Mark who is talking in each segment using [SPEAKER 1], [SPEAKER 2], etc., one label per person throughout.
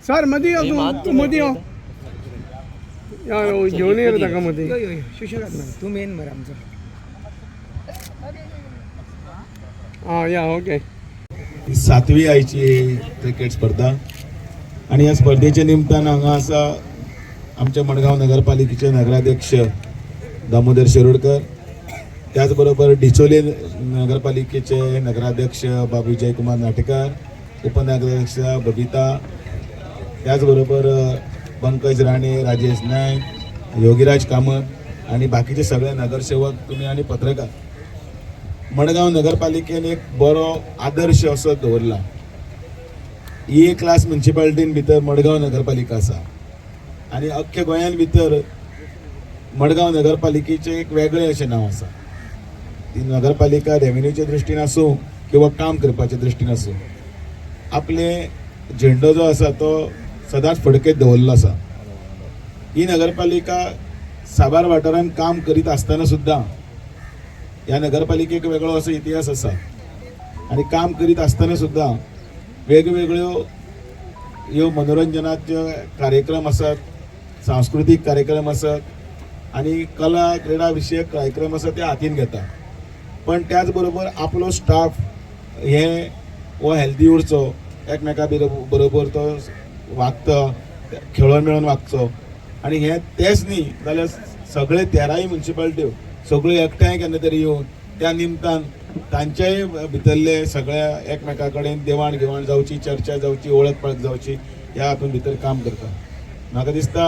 [SPEAKER 1] Sir मदीं यो तूं, तूं मदीं यो. यो यो, घेवन ये रे ताका मदीं.
[SPEAKER 2] यो यो यो, सुशेगाद मरे, तूं मेन मरे आमचो.
[SPEAKER 1] आं या, ओके.
[SPEAKER 3] ही सातवी आयची क्रिकेट स्पर्धा आनी ह्या स्पर्धेच्या निमतान हांगा आसा आमच्या मडगांव नगरपालिकेचे नगराध्यक्ष दामोदर शिरोडकर, त्याच बरोबर डिचोले नगरपालिकेचे नगराध्यक्ष बाब विजयकुमार नाटेकार, उपनगराध्यक्ष बबिता, त्याचबरोबर पंकज राणे, राजेश नायक, योगीराज कामत आणि बाकीचे सगळे नगरसेवक तुम्ही आणि पत्रकार. मडगांव नगरपालिकेन एक बरो आदर्श असो दवरला. ए क्लास म्युन्सिपाल्टीन भितर मडगांव नगरपालिका आसा आनी अख्ख्या गोंयान भितर मडगांव नगरपालिकेचें एक वेगळें अशें नांव आसा. ती नगरपालिका रेवेन्यूच्या दृश्टीन आसूं किंवा काम करपाच्या दृश्टीन आसूं, आपले झेंडो जो आसा तो सदांच फडकयत दवरलो आसा. ही नगरपालिका साबार वाठारांत काम करीत आसतना सुद्दां ह्या नगरपालिकेक वेगळो असो इतिहास आसा आनी काम करीत आसतना सुद्दां वेगवेगळ्यो ह्यो मनोरंजनाचे कार्यक्रम आसात, सांस्कृतीक कार्यक्रम आसात आनी कला क्रिडा विशयक कार्यक्रम आसा ते हातीन घेता. पण त्याच बरोबर आपलो स्टाफ हे हो हेल्दी उरचो, एकमेका बरोबर तो वागता, खेळोन मेळोन वागचो आनी हें तेंच न्ही जाल्यार सगळे तेराय म्युन्सिपाल्ट्यो सगळ्यो एकठांय केन्ना तरी येवन त्या निमतान तांच्याय भितरले सगळ्या एकमेका कडेन देवाण घेवाण जावची, चर्चा जावची, वळख पळख जावची, ह्या हातून भितर काम करता. म्हाका दिसता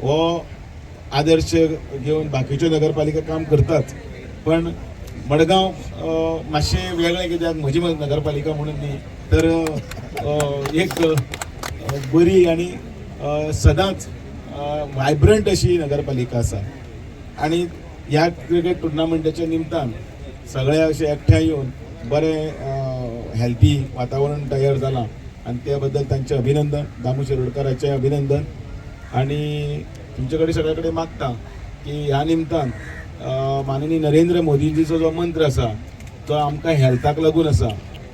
[SPEAKER 3] हो आदर्श घेवन बाकीच्यो नगरपालिका काम करताच, पण मडगांव मातशें वेगळें, कित्याक म्हजी नगरपालिका म्हणून न्ही, तर एक बरी आनी सदांच वायब्रंट अशी नगरपालिका आसा. आनी ह्या क्रिकेट टुर्नामेंटाच्या निमतान सगळे अशे एकठांय येवन बरें हेल्दी वातावरण तयार जालां आनी त्या बद्दल तांचें अभिनंदन, दामू शिरोडकाराचें अभिनंदन. आनी तुमचे कडेन सगळे कडेन मागता की ह्या निमतान माननीय नरेंद्र मोदीजीचो जो मंत्र आसा तो आमकां हेल्थाक लागून आसा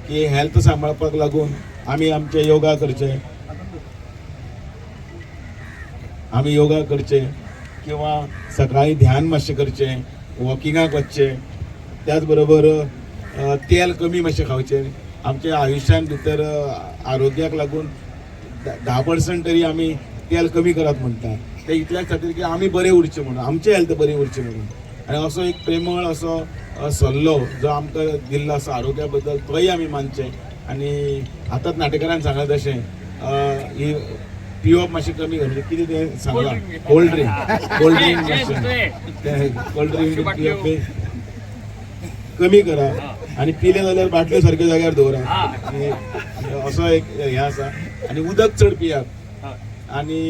[SPEAKER 3] की हेल्थ सांबाळपाक लागून आमी आमचें योगा करचें, आमी योगा करचें किंवा सकाळी ध्यान मातशें करचें, वॉकिंगाक वचचें, त्याच बरोबर तेल कमी मातशें खावचें. आमच्या आयुश्यान भितर आरोग्याक लागून 10% तरी आमी तेल कमी करात म्हणटा, ते इतल्याच खातीर की आमी बरें उरचें म्हणून, आमचें हेल्थ बरें उरचें म्हणून. आनी असो एक प्रेमळ असो सल्लो जो आमकां दिल्लो आसा आरोग्या बद्दल, तोय आमी मानचें. आनी आतांच नाटेकारान सांगलां तशें ही पिवप मातशें कमी कर, म्हणजे कितें तें सांगलां, कोल्ड ड्रिंक, कोल्ड ड्रिंक मातशें, तें कोल्ड ड्रिंक पिवप बी कमी करा आनी पिले जाल्यार बाटल्यो सारक्यो जाग्यार दवरा. आनी असो एक हें आसा. आनी उदक चड पियात आनी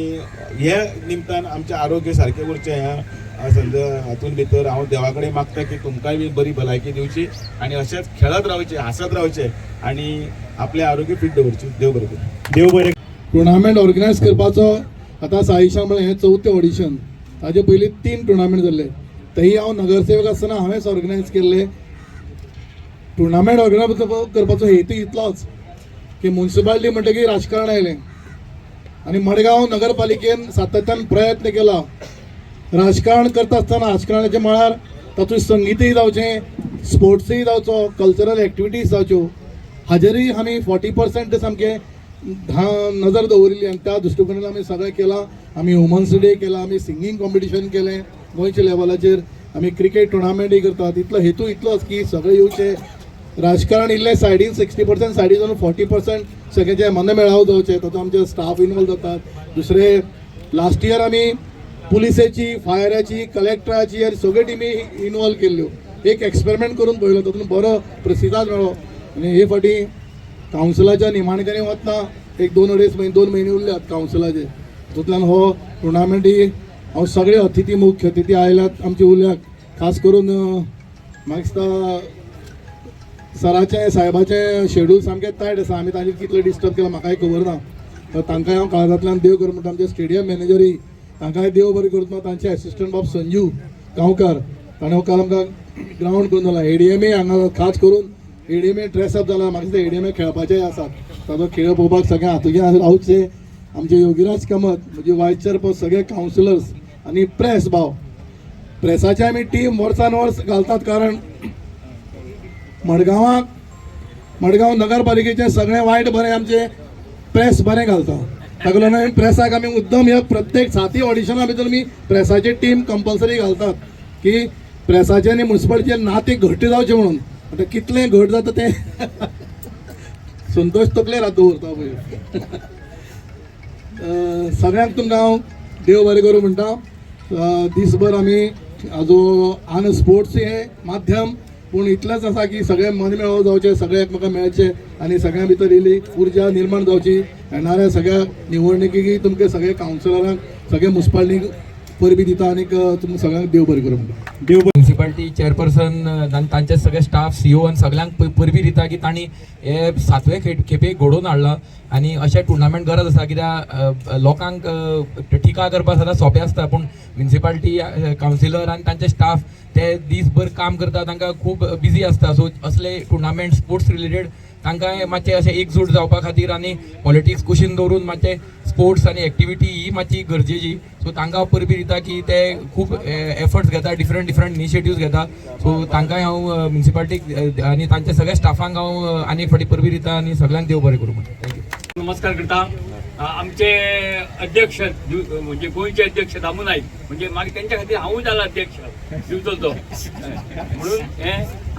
[SPEAKER 3] हे निमतान आमचें आरोग्य सारकें उरचें. ह्या हातून भितर हांव देवा कडेन मागता की तुमकांय बी बरी भलायकी दिवची आनी अशेंच खेळत रावचें, हांसत रावचें आनी आपलें आरोग्य फिट दवरचें. देव बरें करूं.
[SPEAKER 4] देव बरें.
[SPEAKER 5] टुर्नामेंट ऑर्गनायज करपाचो आतां साईशान म्हळ्यार हें चवथें ऑडिशन. ताजे पयलीं 3 टुर्नामेंट जाल्ले, तेय हांव नगरसेवक आसतना हांवेंच ऑर्गनायज केल्ले. टुर्नामेंट ऑर्गनायज करपाचो हेतू इतलोच की मुन्सिपालिटी म्हणटकीर राजकारण आयलें आनी मडगांव नगरपालिकेन सातत्यान प्रयत्न केला राजकारण करता आसतना राजकारणाच्या मळार तातूंत संगीतय जावचें, स्पोर्ट्सूय जावचो, कल्चरल एक्टिविटीज जावच्यो, हाजेरूय आमी 40% सामकें नजर दवरिल्ली आनी त्या दृश्टिकोनान आमी सगळें केलां. आमी वुमन्स डे केला, आमी सिंगींग कॉम्पिटिशन केलें गोंयच्या लेवलाचेर, आमी क्रिकेट टुर्नामेंटूय करतात. इतलो हेतू इतलोच की सगळे येवचे, राजकारण इल्लें सायडीन, 60% सायडीन जावन 40% सगळ्यांचे मन मेळाव जावचे. तातूंत आमचे स्टाफ इनवॉल्व जातात. दुसरे लास्ट इयर आमी पुलिसेची, फायराची, कलेक्टराची आनी सगळ्यो टिमी इनवॉल्व केल्ल्यो. एक एक्सपेरिमेंट करून पळयलो, तातूंत बरो प्रतिसाद मेळ्ळो. आनी हे फावटी कावन्सिलाच्या निमाणेकडेन वतना एक दोन अडेच म्हयने, 2 म्हयने उरल्यात कावन्सिलाचे, तातूंतल्यान हो टुर्नामेंटूय हांव सगळे अतिथी, मुख्य अतिथी आयल्यात आमचे उल्याक, खास करून म्हाका दिसता सराचें, साहेबाचें शेड्यूल सामकें टायट आसा. आमी तांचेर कितले डिस्टर्ब केला म्हाकाय खबर ना, तर तांकांय हांव काळजांतल्यान देव करूं म्हणटा. आमचे स्टेडियम मॅनेजरी तांकांय देव बरें करूं. तांचे एसिस्टंट बाब संजू गांवकार, ताणें काल आमकां ग्रावंड करून जाला. एडीएमए हांगा खास करून एडीएमए ड्रेसअप जाला. म्हाका दिसता एडीएमए खेळपाचेय आसात, ताचो खेळ पळोवपाक सगळें हातूंतल्यान रावचें. आमचे योगीराज कामत म्हणजे वायस चेअरपर्सन, सगळे कावन्सिलर्स आनी प्रेस भाव, प्रेसाचे आमी टीम वर्सान वर्स घालतात, कारण मडगांवाक, मडगांव नगरपालिकेचें सगळें वायट बरें आमचें प्रेस बरें घालता. ताका लागून आमी प्रेसाक आमी मुद्दम ह्या प्रत्येक सातय ऑडिशना भितर आमी प्रेसाची टीम कंपल्सरी घालतात की प्रेसाचें आनी मुन्सिपालिटीचें नातें घट्ट जावचें म्हणून. आतां कितलें घट जाता तें संतोष तकलेर हात दवरता पळय. सगळ्यांक तुमकां हांव देव बरें करूं म्हणटा. दिसभर आमी आजो आन स्पोर्ट्स हें माध्यम, पूण इतलेंच आसा की सगळे मन मेळाव जावचे, सगळे एकमेकां मेळचे आनी सगळ्यां भितर इल्ली उर्जा निर्माण जावची. येणाऱ्या सगळ्या निवडणुकीक तुमकां सगळे कावन्सिलरांक, सगळे मुन्सिपालिटीक परबीं दिता आनीक तुमकां सगळ्यांक देव बरें करूं म्हणटा.
[SPEAKER 3] देव
[SPEAKER 4] म्युनिसिपालिटी चेअरपर्सन आनी तांचे सगळे स्टाफ, सीओ आनी सगळ्यांक परबीं दिता की तांणी हे सातवे खेपे घडोवन हाडला. आनी अशे टुर्नामेंट गरज आसा, कित्याक लोकांक टिका करपाक सदां सोंपें आसता, पूण म्युनिसिपालिटी कावन्सिलर आनी तांचे स्टाफ ते दीसभर काम करता, तांकां खूब बिजी आसता. सो असले टुर्नामेंट स्पोर्ट्स रिलेटेड तांकां मातशें अशें एकजूट जावपा खातीर आनी पॉलिटिक्स कुशीन दवरून मातशें स्पोर्ट्स आनी एक्टिविटी ही मातशी गरजेची. सो तांकां हांव परबीं दिता की ते खूब एफर्ट्स घेता, डिफरंट डिफरंट इनिशिएटिव्स घेता. सो तांकांय हांव, म्युनिसिपालिटीक आनी तांच्या सगळ्या स्टाफांक हांव आनी एक फावटी परबीं दिता आनी सगळ्यांक देव बरें करूं म्हणटा. Thank you.
[SPEAKER 6] नमस्कार करता. आमचे अध्यक्ष म्हणजे गोंयचे अध्यक्ष दामू नाईक, म्हणजे मागीर तेंच्या खातीर हांवूय जाला अध्यक्ष दिवचलचो म्हणून हे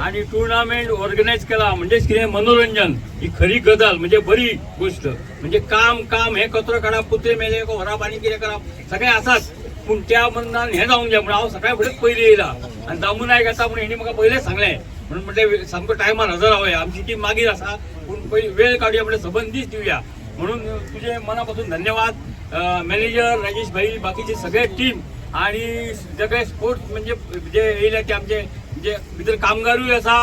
[SPEAKER 6] आणि टुर्नामेंट ऑर्गनायज केला. म्हणजेच कितें, मनोरंजन ही खरी गजाल, म्हणजे बरी गोश्ट. म्हणजे काम काम हे कचरो काडप, कुत्रे मेले व्हरप आनी कितें करप सगळें आसाच, पूण त्या मनान हें जावंक जाय म्हणून हांव सकाळी फुडें पयलीं येयला. आनी दामू नायक आसा म्हणून हेणी म्हाका पयलेंच सांगलें, म्हणून म्हटलें सामको टायमार हजर रावया. आमची टीम मागीर आसा, पूण पयलीं वेळ काडुया म्हणजे सबंद दीस दिवया म्हणून तुझे मनापासून धन्यवाद. मॅनेजर राजेश भाई, बाकीचे सगळे टीम आणि सगळे स्पोर्ट्स म्हणजे जे येयले ते आमचे जे भितर कामगारूय आसा,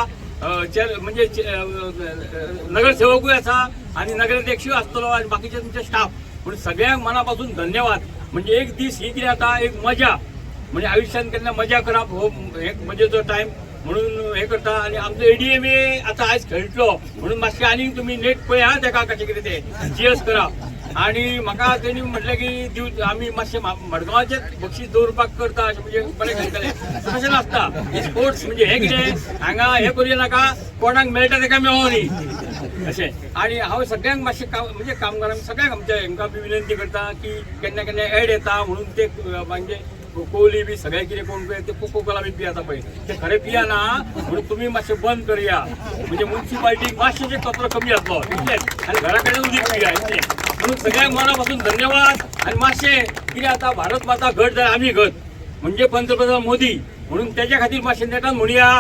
[SPEAKER 6] म्हणजे नगरसेवकूय आसा आणि नगराध्यक्षूय आसतलो आणि बाकीचे तुमचे स्टाफ, म्हणून सगळ्यांक मनापासून धन्यवाद. म्हणजे एक दीस ही कितें जाता, एक मजा, म्हणजे आयुष्यात केन्ना मजा करप हो एक मजेचो टायम म्हणून हे करता. आणि आमचो एडीएमए आता आयज खेळटलो म्हणून मातशें आनीक तुमी नेट पळय हा तेका कशें कितें तें जियस करा. आणि म्हाका तेणी म्हटलें की दिव आमी मातशें मडगांवाचेच बक्षीस दवरपाक करता अशें, म्हणजे बरें खेळटले. तशें नासता. स्पोर्ट्स म्हणजे हे कितें हांगा हे करूया नाका, कोणाक मेळटा तेका मेळों न्ही अशें. आणि हांव सगळ्यांक मातशें काम म्हणजे कामगारांक सगळ्यांक आमच्या हेंकां बी विनंती करता की केन्ना केन्ना एड येता म्हणून ते म्हणजे कोहली बी सगळे कितें कोण पळय ते कोको कोला बी पियाता पळय, ते खरें पियाना म्हणून तुमी मातशें बंद करया. म्हणजे मुन्सिपालिटीक मातशें जे कचरो कमी जातलो इतलेंच, आनी घरा कडेन उदीक पिया इतलें. म्हणून सगळ्यांक मना पासून धन्यवाद. आनी मातशें कितें आतां भारत माता घट जाल्यार आमी घट, म्हणजे पंतप्रधान मोदी, म्हणून तेच्या खातीर मातशें नेटान म्हणया,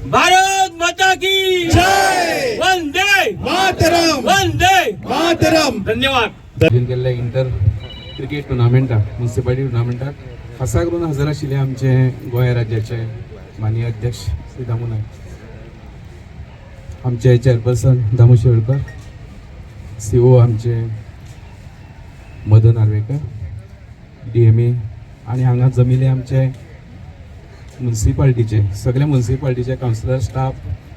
[SPEAKER 6] भारत माता की
[SPEAKER 3] जय!
[SPEAKER 6] वंदे
[SPEAKER 3] मातरम!
[SPEAKER 6] वंदे
[SPEAKER 3] मातरम!
[SPEAKER 6] धन्यवाद.
[SPEAKER 7] आयोजन केल्ले इंटर क्रिकेट टुर्नामेंटाक, मुन्सिपालिटी टुर्नामेंटाक खासा करून हजर आशिल्ले आमचे गोंय राज्याचे माननीय अध्यक्ष श्री दामू नायक, आमचे चेअरपर्सन दामू शिरोडकर, सीओ आमचे मदन आर्वेकर, डीएमए आनी हांगा जमिल्ले आमचे मुन्सिपालिटीचे सगळे मुन्सिपालिटीचे कावन्सिलर, स्टाफ,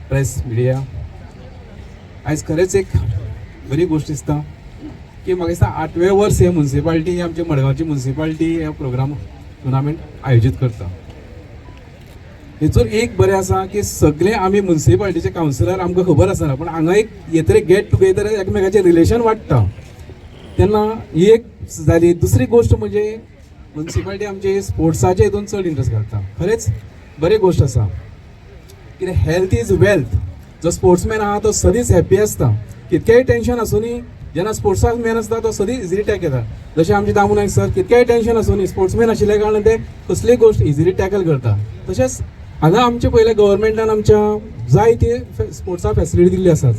[SPEAKER 7] प्रेस, मिडिया. आयज खरेंच एक बरी गोश्ट दिसता की म्हाका दिसता आठवें वर्स हे मुन्सिपालिटी, आमची मडगांवची मुन्सिपालिटी हे प्रोग्राम टुर्नामेंट आयोजीत करता. हेचोर एक बरें आसा की सगळे आमी मुन्सिपालिटीचे कावन्सिलर आमकां खबर आसना, पूण हांगा एक येतरे गेट टुगेदर, एकमेकाचें रिलेशन वाडटा. तेन्ना ही एक जाली. दुसरी गोश्ट म्हणजे मुन्सिपालिटी आमची स्पोर्ट्साच्या हितून चड इंट्रस्ट घालता. खरेंच बरी गोश्ट आसा, कित्याक हेल्थ is wealth. जो स्पोर्ट्समॅन आहा तो सदींच हॅप्पी आसता. कितकेंय टेंशन आसुनी, जेन्ना स्पोर्ट्साक मॅन आसता तो सदींच इजिली टॅक येता. जशें आमचे दामू नायक सर, कितकेंय टेंशन आसुनी, स्पोर्ट्समॅन आशिल्ल्या कारणान ते कसलीय गोश्ट इजिली टॅकल करता. तशेंच हांगा आमचे पयले गव्हर्मेंटान आमच्या जाय ती स्पोर्ट्सा फेसिलिटी दिल्ली आसात.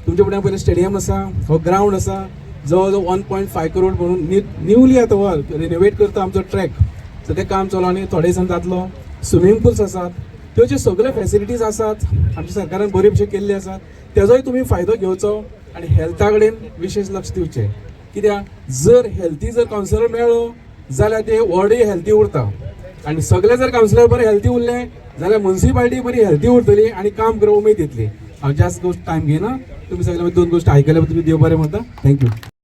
[SPEAKER 7] तुमच्या फुड्यान पयलें स्टेडियम आसा, हो ग्रावंड आसा, जवळ जवळ 1.5 करोड म्हणून न्यूली आतां हो रिनोवेट करता आमचो ट्रॅक. सो तें काम चलो आनी थोडे दिसान जातलो. स्विमींग पुल्स आसात, त्यो ज्यो सगळ्यो फेसिलिटीज आसात आमच्या सरकारान बऱ्यो भशेन केल्ल्यो आसात, तेजोय तुमी फायदो घेवचो आनी हेल्था कडेन विशेश लक्ष दिवचें. कित्याक जर हेल्थी जर कावन्सिलर मेळ्ळो जाल्यार ते वॉर्डूय हेल्थी उरता आनी सगळे जर कावन्सिलर बरे हेल्थी उरले जाल्यार मुन्सिपालिटी बरी हेल्थी उरतली आनी काम करपाक उमेद येतली. हांव जास्त गोश्ट टायम घेयना. तुमी सगळे दोन गोश्टी आयकल्या तुमी देव बरें म्हणटा. Thank you.